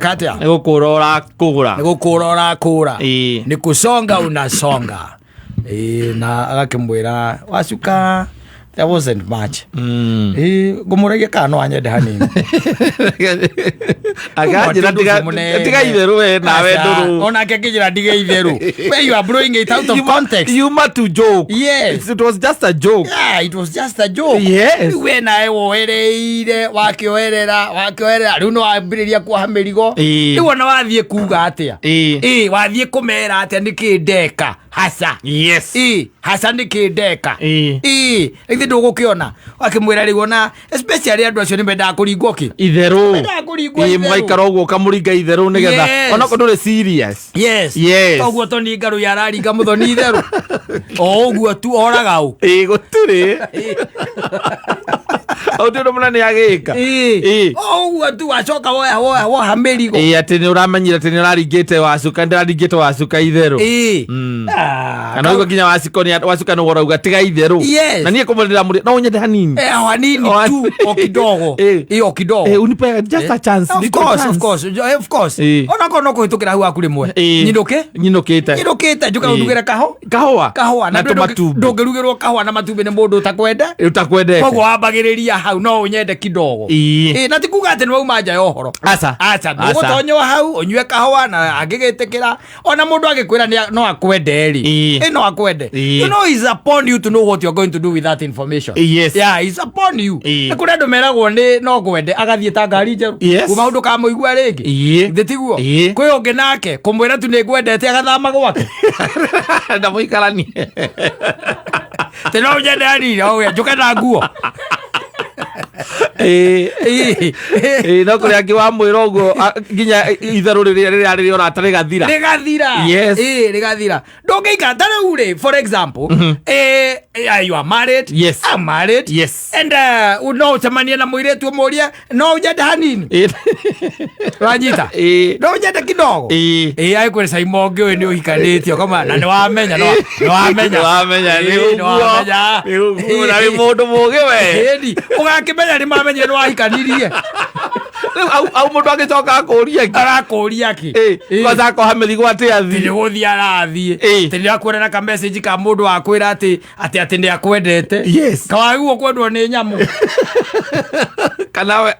Katia. Nĩ gũkũra ũrakũra. Nĩ gũkũra ũrakũra. Ĩĩ. Nĩ kusonga unasonga. Ĩĩ, na agakĩmwĩra wacuka there wasn't much. Ĩĩ, ngũmũragia kana no anyende hanini. Akanjĩra tiga itherũ we nawe ndũrũ. Onake akĩnjĩra ndige itherũ. Where you are blowing it out of context. You ma to joke. Yes. It was just a joke. Yeah, it was just a joke. Yes. Rĩu we nawe woereire wakĩoerera wakĩoerera rĩu no wambĩrĩria kuoha mĩrigo. Ĩĩ. Rĩu ona wathiĩ kuga atĩa? Ĩĩ. Ĩĩ, wathiĩ kũmera atĩa nĩkĩ ndeka haca. Yes. Ĩĩ, haca nĩkĩ ndeka. Ĩĩ. Ĩĩ, githĩ ndũgũkĩona wakĩmwĩra rĩu ona especially andũ acio nĩ mendaga kũringwo kĩ. Itherũ. Mendaga kũringwo Ĩĩ, itherũ. mũgaikara ũguo ũkamũringa itherũ nĩgetha Yes. onokorwo ndũrĩ serious. Yes. Yes. Toguo Tony Ngarũi araringa mũthoni itherũ. O ũguo tu oraga ũ. Ĩĩ, gũtirĩ. Ũndũ ũndũ mũnene agĩka. Ĩĩ. Ĩĩ. O ũguo tu wacoka woya woya woha mĩrigo. Ĩĩ, atĩ nĩ ũramenyire atĩ nĩ ũraringĩte wacuka ndĩraringĩte wacuka itherũ. Ĩĩ. Mm. Ah, Kana ũguo nginya waciko nĩ wacuka nĩ worauga tiga itherũ. Yes. Na niĩ kũmwe ndĩramũria no ũnyende hanini. Eh, o hanini O tu o kidogo. Ĩĩ. Ĩĩ, o kidogo. Eh, unipe just a chance. Of little course, of chance. course, of course. Ĩĩ. Ona korwo no kũhĩtũkĩra hau haku rĩmwe. Ĩĩ. Nyinũke? Nyinũkĩte. Nyinũkĩte njũke Ĩĩ. ũndugĩre kaho. Kahũa. Kahũa Na tũmatumbĩ. ndũngĩrugĩrwo kahũa na matumbĩ nĩ mũndũ ũtakwenda. Ũtakwendete. Koguo wambagĩrĩria hau no ũnyende kidogo. Ĩĩ. Ĩĩ, na ti kuga atĩ nĩ wauma nja ya ũhoro. Aca. Aca, Aca. ndũgũtonywo hau ũnyue kahũa na angĩgĩtĩkĩra ona mũndũ angĩkwĩra no akwende rĩ. Ĩĩ. Ĩĩ, no akwende. Ĩĩ. You know it's upon you to know what you're going to do with that information. Yes. Yeah, it's upon you. Ĩĩ. Nĩ kũrĩ andũ meragwo nĩ no ngwende agathiĩ ta ngari njerũ. Yes. Kuma ũndũ kamũigua rĩngĩ. Ĩĩ. Githĩ tiguo? Ĩĩ. Kwĩ ũngĩ nake kũmwĩra tu nĩ ngwendete agathama gwake. Na mũikaranie. Tĩ no ũnyende hanini, o we, njũke na nguo. Ĩĩ. Ĩĩ. Ĩĩ, no kũrĩ angĩ wamwĩra ũguo nginya itherũ rĩrĩa rĩrĩa rĩrĩa ũrata rĩgathira. Rĩgathira. Yes. Ĩĩ, rĩgathira. Ndũngĩikara ta rĩu rĩ, for example, you are married. Yes. I'm married. Yes. And no ũcemanie na mũirĩtu ũmũrie no ũnyende hanini. Ĩĩ. Wanyita? Ĩĩ. No ũnyende kidogo. Ĩĩ. Ĩĩ, agĩkwĩra Caimo ũngĩ ũyũ nĩ ũhikanĩtie ũkama na nĩ wamenya nĩ wamenya. Nĩ wamenya, nĩ Ĩĩ, nĩ ũguo. wamenya. Nĩ ũguo, na wĩ mũndũ mũũgĩ we. Ĩni, ũgakĩmenya nĩ mamenyire nĩ wahikanirie. Rĩu au mũndũ agĩcoka akũria kĩ? Arakũria kĩ? Ĩĩ, Ĩĩ. kwanza akoha mĩrigo atĩ athiĩ. Nĩ gũthiĩ arathiĩ. Ĩĩ. Atĩ nĩ akuona na ka message ka mũndũ wakwĩra atĩ atĩ atĩ nĩ akwendete. Yes. Kawagĩrĩirwo kwendwo nĩ nyamũ. Kana we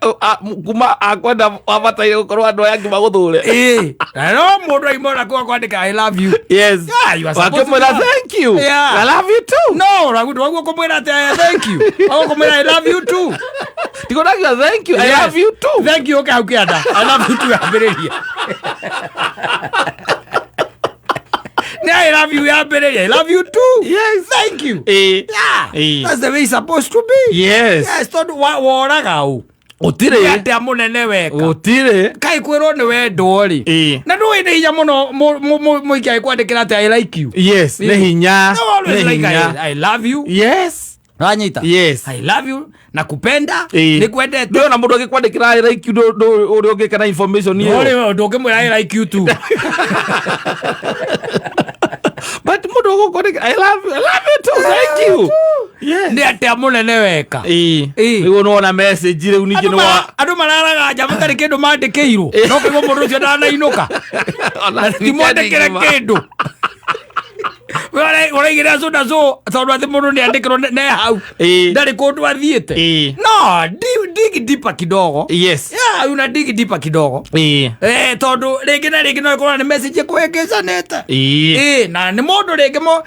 kuma akwenda wabataire gũkorwo andũ aya angĩ magũthũre. Ĩĩ. Na no mũndũ aima ona kũu akwandĩka I love you. Yes. Yeah, you are supposed to Wakĩmwĩra be- thank you. Yeah. I love you too. No, ndwaguo kũmwĩra atĩ I thank you. Waguo kũmwĩra I love you too. Ndikũragia thank you. I Yes. love you too. Thank you ũke hau kĩanda. I love you too yambĩrĩria. Nĩ I love you yambĩrĩria. I love you too. Yes. Thank you. Ĩĩ. Yeah. Ĩĩ. That's the way it's supposed to be. Yes. Yes, tondũ woraga ũ. Gũtirĩ. Nĩ atĩa mũnene weka. Gũtirĩ. Kaĩ kwĩrwo nĩ wendwo rĩ. Ĩĩ. Na ndũĩ nĩ hinya mũno mũingĩ agĩkwandĩkĩra atĩ I like you. Yes, nĩ hinya. No, always Nĩ like hinya. I love you. Yes. Wanyita? Yes. I love you. Nakupenda. Ĩĩ. Nĩkwendete. Ndũrĩ mũndũ agĩkwandĩkĩra I like you ũrĩa ũngĩka na information ĩyo. Ndũrĩ ndũngĩmwĩra I like you too. But mũndũ ũgũkwandĩkĩra I love you, I love you too, thank you. Yes. Nĩ atĩa mũnene weka. Ĩĩ. Ĩĩ. Rĩu nĩwona message rĩu ningĩ Andũ nĩ wa andũ mararaga nja matarĩ kĩndũ mandĩkĩirwo. No kĩguo mũndũ ũcio ndanainũka. Ona Timwandĩkĩre kĩndũ. We ũraigĩrĩra cũ na cũ tondũ atĩ mũndũ nĩ andĩkĩrwo ne hau. Ĩĩ. Ndarĩ kũndũ athiĩte. Ĩĩ. No, dig deeper kidogo. Yes. Yeah, una dig deeper kidogo. Ĩĩ. Eh, tondũ rĩngĩ na rĩngĩ no ĩkorwo nĩ message ĩkũhĩngĩcanĩte. Ĩĩ. Ĩĩ, na nĩ mũndũ rĩngĩ mo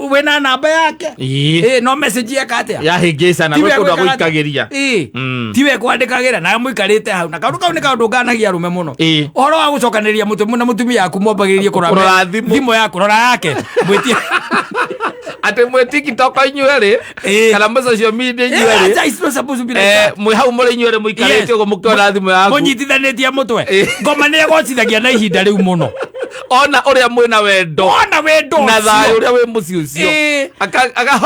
wĩna namba yake. Ĩĩ. Ĩĩ, no message eka atĩa? Yahĩngĩcana Tiwe gwĩ kũndũ gwĩkaga atĩa? agũikagĩria. Ĩĩ. Tiwe kwandĩkagĩra nawe mũikarĩte hau na kaũndũ kau nĩ kaũndũ nganagia arũme mũno. Ĩĩ. Ũhoro wa gũcokanĩrĩria mũtwe na mũtumia waku mwambagĩrĩrie kũrora Kũrora thimũ. thimũ yaku rora yake mwĩtie Atĩ mwĩ TikTok inyuerĩ Ĩĩ. kana mwĩ social media Yeah, inyuerĩ it's not supposed to be like that. mwĩ hau mũrĩ inyuerĩ mũikarĩte Yes. ũguo mũkĩona thimũ yaku Mũnyitithanĩtie mũtwe Ĩĩ. ngoma nĩ egocithagia na ihinda rĩu mũno ona ũrĩa mwĩna wendo ona wendo na ũcio. thayũ ũrĩa wĩ mũciĩ ũcio Ĩĩ.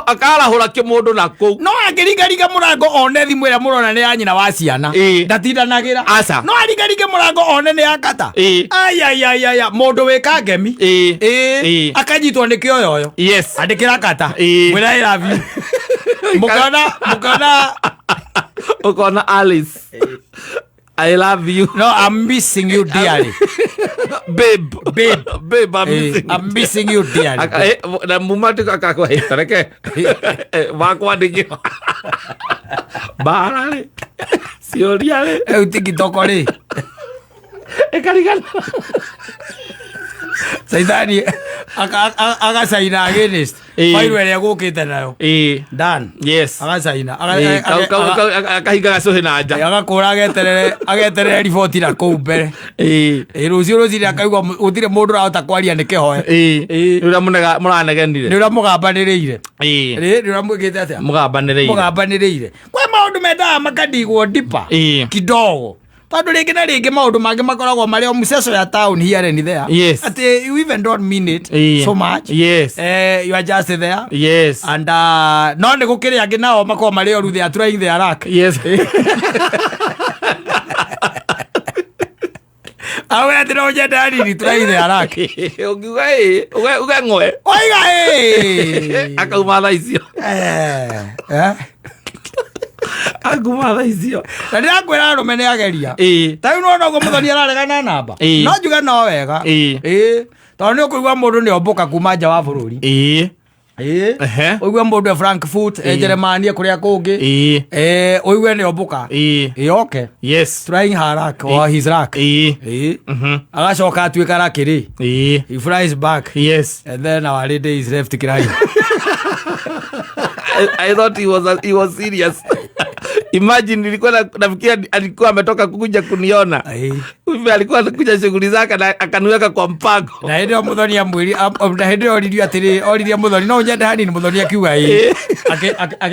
Akarahũra kĩmũndũ na kũu No angĩringaringa mũrango one thimũ ĩrĩa mũrona nĩ ya nyina wa ciana Ĩĩ. ndatindanagĩra Aca. no aringaringe mũrango one nĩ ya kata Ĩĩ. ayayayaya mũndũ wĩka ngemi Ĩĩ. Ĩĩ. Ĩĩ. Akanyitwo nĩ kĩoyoyo Yes. Andĩkĩra kata Ĩĩ. mwĩra I love you mũkona mũkona Ũkona Alice. I love you. No, I'm missing you dearly. Babe. Babe. Babe, I'm Eh, missing I'm missing you dearly. Na muma akakwa reke wakwandĩkĩra mbara rĩ ciũria rĩ Rĩu TikTok rĩ ĩkarigana caithani agacaina against Ĩĩ. bairũ ĩrĩa gũkĩte nayo ĩĩ dan yes agacaina Ĩĩ, akahinga gacũhĩ na nja agakũra ageterere ageterere riboti na kũu mbere ĩĩ Ĩĩ, rũciũ rũcinĩ akaigua gũtirĩ mũndũ ũrahota kwaria nĩ kĩhoe ĩĩ Ĩĩ. nĩ ũrĩa mũranegenire nĩ ũrĩa mũgambanĩrĩire ĩĩ Ĩĩ, nĩ ũrĩa mwĩkĩte atĩa mũgambanĩrĩire mũgambanĩrĩire kwĩ maũndũ mendaga makadigwo dipa Ĩĩ. kidogo tondũ rĩngĩ na rĩngĩ maũndũ mangĩ makoragwo marĩ o mceco ya town here and there Yes. atĩ you even don't mean it Ĩĩ. so much yes eh, you are just there yes and no nĩ gũkĩrĩ angĩ nao makoragwo marĩ oru they are trying their luck yes awe atĩ no nyende hanini trying their luck ũngiuga ĩĩ uge ng'we oiga ĩ akauma thaa icio Eh, eh. akauma thaa icio na ndĩrakwĩra arũme nĩ ageria ĩĩ ta rĩu nona ũguo mũthoni araregana namba Ĩĩ. no njuge no wega Ĩĩ. Ĩĩ. tondũ nĩ ũkũigua mũndũ nĩ ombũka kuma nja wa bũrũri ĩĩ Ĩĩ. Ehe. ũigue mũndũ e Frankfurt e Ĩĩ. Jeremani e kũrĩa kũngĩ ĩĩ Ĩĩ, ũigue nĩ ombũka ĩĩ Ĩĩ, oke yes trying her luck or his luck ĩĩ Ĩĩ. Mhm. agacoka atuĩka luck rĩ ĩĩ he flies back yes and then our lady is left crying I thought he was serious. Imagine nilikuwa nafikiria alikuwa ametoka kuja kuniona. Ĩĩ. Kumbe alikuwa anakuja shughuli zake na akaniweka kwa mpango. Na hĩndĩ ĩyo mũthoni amwĩri na hĩndĩ ĩyo oririo atĩrĩ oririe mũthoni no ũnyende hanini mũthoni akiuga ĩĩ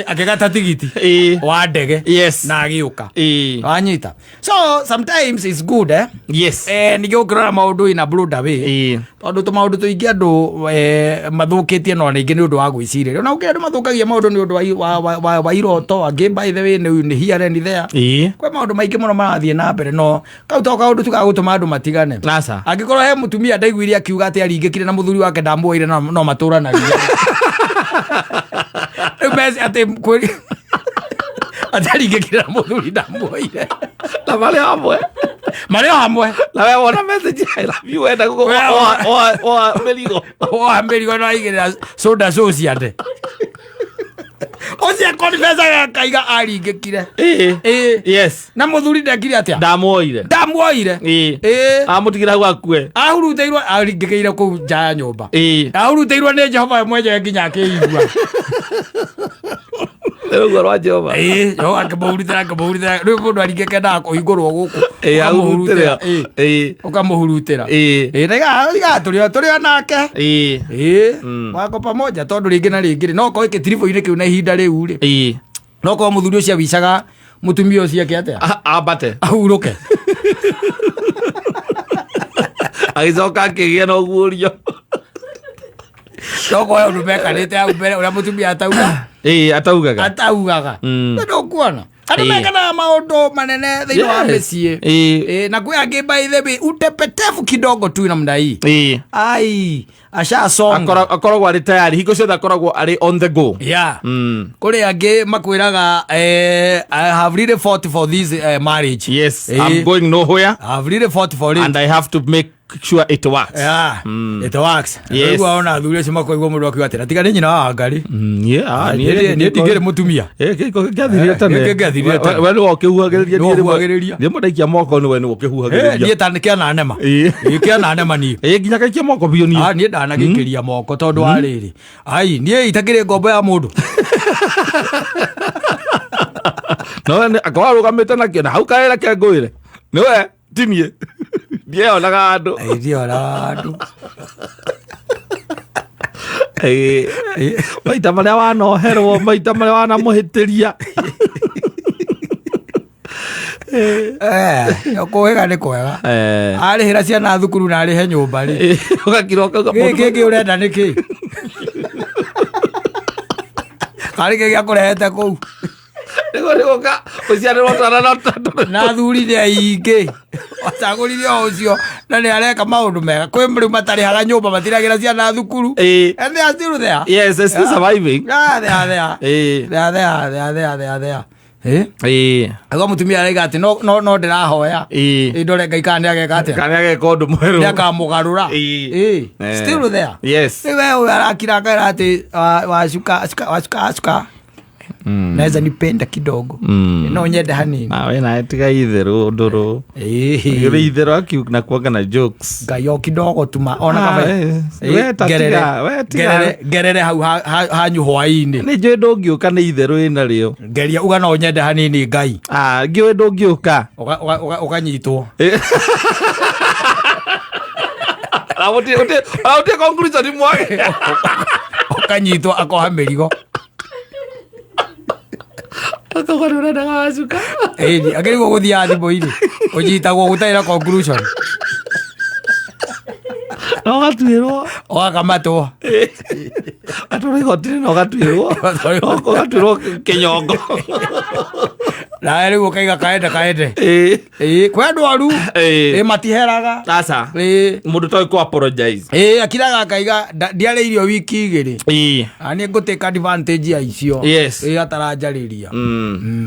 Akĩgata tigiti Ĩĩ. wa ndege Yes. na agĩũka Ĩĩ. wanyita so sometimes it's good eh? Yes. Eh, ningĩ ũngĩrora maũndũ in a broader way Ĩĩ. tondũ tũ maũndũ tũingĩ andũ eh, mathũkĩtie no ningĩ nĩ ũndũ wa gwĩcirĩria ona gũkĩrĩ andũ mathũkagia maũndũ nĩ ũndũ wa iroto angĩ by the way nĩ here and there Ĩĩ. kwĩ maũndũ maingĩ mũno marathiĩ na mbere no kau to kaũndũ tu ga gũtũma andũ matigane Aca. angĩkorwo he mũtumia ndaiguire akiuga atĩ aringĩkire na mũthuri wake ndamuoire no, no matũranagia rĩu meci atĩ atĩ aringĩkire na mũthuri ndamuoire Na marĩ hamwe. marĩ o hamwe Na we wona message I love you wenda We wona- oa mĩrigo. woha mĩrigo no aigĩrĩra soda ciande ũcio konfesaga akaiga aringĩkire Ĩĩ. Ĩĩ. Yes. Na mũthuri ndekire atĩa Ndamuoire. ndamuoire Ĩĩ. Ĩĩ. Amũtigĩra hau akue. ahurutĩirwo aringĩkĩire kũu nja ya nyũmba Ĩĩ. ahurutĩirwo nĩ jehova we mwenyewe nginya akĩigua Nĩ rũguo rwa Jehova. Ĩĩ, Jehova akĩmũhurutĩra akĩmũhurutĩra rĩu mũndũ aringĩke endaga kũhingũrwo gũkũ Ĩĩ, ahurutĩra. Ũkamũhurutĩra, ĩĩ. Ĩĩ. ũkamũhurutĩra Ĩĩ. Ĩĩ, na iga tũrĩ o nake Ĩĩ. ĩĩ Mm. wako pamoja tondũ rĩngĩ na rĩngĩ rĩ no korwo gĩtiribũ-inĩ kĩu na ihinda rĩu rĩ Ĩĩ. no korwo mũthuri ũcio awicaga mũtumia ũcio eke atĩa Ambate. ahurũke Agĩcoka akĩgĩa na ũguũrio. no korwo ũndũ mekanĩte hau mbere ũrĩa mũtumia atauga Ĩĩ, ataugaga. ataugaga Mm. nĩ ũkuona andũ Ĩĩ. mekanaga maũndũ manene thĩinĩ wa Yes. mĩciĩ Ĩĩ. Ĩĩ, na kwĩ angĩ by the way utepetevu kidogo tu namna hii Ĩĩ. ai ashasonga Akoragwo arĩ tayari hingo ciothe akoragwo arĩ on the go. yeah Mm. kũrĩ angĩ makwĩraga eh, I have really fought for this marriage Yes, Ĩĩ. I'm going nowhere I have really fought for it and I have to make sure it works. Yeah, it works. Yes. Rĩu ona athuri acio makoigua mũndũ akiuga atĩ tiga nĩ nyina wa ngari Mm, yeah, niĩ ndingĩrĩ mũtumia Gĩko gĩathirire tene. Gĩkĩ gĩathirire tene. We nĩwe ũkĩhuhagĩrĩria. Nĩwe ũhuhagĩrĩria. Rĩmwe ndaikia moko nĩwe nĩwe ũkĩhuhagĩrĩria. niĩ ta kĩananema Ĩĩ. Ĩĩ, kĩananema niĩ Ĩĩ, nginya gaikia moko biũ niĩ. Ah, niĩ ndanagĩikĩria moko tondũ wa rĩrĩ ai niĩ itakĩrĩ ngombo ya mũndũ No we akorwo arũgamĩte nakĩo na hau karĩra ke ngwĩre. Nĩwe ti niĩ. Ndieyonaga handũ. ndiona andũ Ĩĩ. Maita marĩa wanoherwo, maita marĩa wanamũhĩtĩria. kũhĩga nĩ kwega Eh. arĩhĩra ciana thukuru na arĩhe nyũmba rĩ Ĩĩ, ũgakira ũkauga gĩkĩ kĩngĩ ũrenda nĩ kĩ karĩ kĩ gĩa kũrehete kũu Nĩguo nĩgũka ũciarĩrwo twana na tondũ na athuri nĩ aingĩ wacagũrire o ũcio na nĩ areka maũndũ mega kwĩ rĩu matarĩhaga nyũmba matiragĩra ciana thukuru Ĩĩ. and they are still there Yes, they're still surviving. Ah, they are there Ĩĩ. they are there they are there they are there Eh? Ĩĩ. Aigua mũtumia araiga atĩ no no no ndĩrahoya. Ĩĩ. Ĩ ndore Ngai kana nĩageka atĩa. Kana nĩageka ũndũ mwerũ. Nĩakamũgarũra. Ĩĩ. Ĩ. Eh. Still there. Yes. Rĩu we ũyũ arakira akaira atĩ wacuka cuka wacuka cuka. Naweza nipenda kidogo. No nyende hanini. Na we nawe tiga itherũ ndũrũ. Ĩĩ. Gĩthĩ itherũ akiunakuanga na jokes. Ngai o kidogo tuma ona Ah, kaba. eh, Ĩ, we ta ngerere tiga, we tiga. ngerere ngerere hau hanyu hwainĩ. Nĩ njũĩ ndũngĩũka nĩ itherũ ĩnarĩo. Ngeria uga no nyende hanini Ngai. Ah, ngĩũĩ ndũngĩũka. Ũkanyitwo. Ũtie conclusion mwage. Ũkanyitwo akoha mĩrigo. Akauga nĩ ũrendaga wacuka. Ĩni, akĩrigwo gũthiaga thimũ-inĩ. Ũnyitagwo gũtarĩ na conclusion. Na ũgatuĩrwo. Ũgakamatwo. Atwarwo igoti-inĩ na ũgatuĩrwo. Ũgatuĩrwo kĩnyongo. Nawe rĩu ũkaiga kaende kaende. Ĩĩ. Ĩĩ, kwĩ andũ aru. Ĩĩ. Ĩĩ, matiheraga. Aca. Ĩĩ. Mũndũ toĩ kũ apologize. Ĩĩ, akiraga akaiga ndiarĩirio wiki igĩrĩ. Ĩĩ. Na niĩ ngũtake advantage ya icio. Yes. Ĩĩ, ataranjarĩria.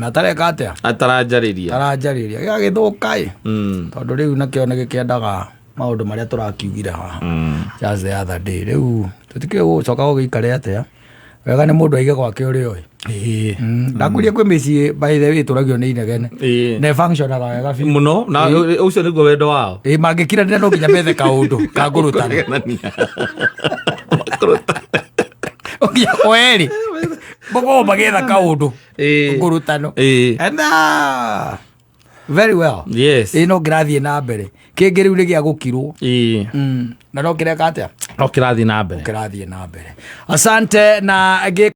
Atareka atĩa? Ataranjarĩria. Ataranjarĩria. Gĩgagĩthũka ĩ. Tondũ rĩu nakĩo nĩgĩkĩendaga maũndũ marĩa tũrakiugire haha. Just the other day. Rĩu tũtikĩũĩ gũgũcoka gũgĩikare atĩa. Wega nĩ mũndũ aige gwake ũrĩa oĩ. Ĩĩ. Ndakwĩria kwĩ mĩciĩ by the way ĩtũragio nĩ inegene. Ĩĩ. Na ĩfunctionaga wega biũ. Mũno na ũcio nĩguo wendo wao. Ĩĩ, mangĩkiranĩra no nginya methe kaũndũ ka ngũrũtano. Nginya o erĩ makorwo magĩetha kaũndũ Ĩĩ. ngũrũtano. Ĩĩ. And very well. Yes. Ĩĩ, no kĩrathiĩ na mbere. Kĩngĩ rĩu nĩ gĩa gũkirwo. Ĩĩ. Na no kĩreka atĩa? No kĩrathiĩ na mbere. Kĩrathiĩ na mbere. Asante na gĩ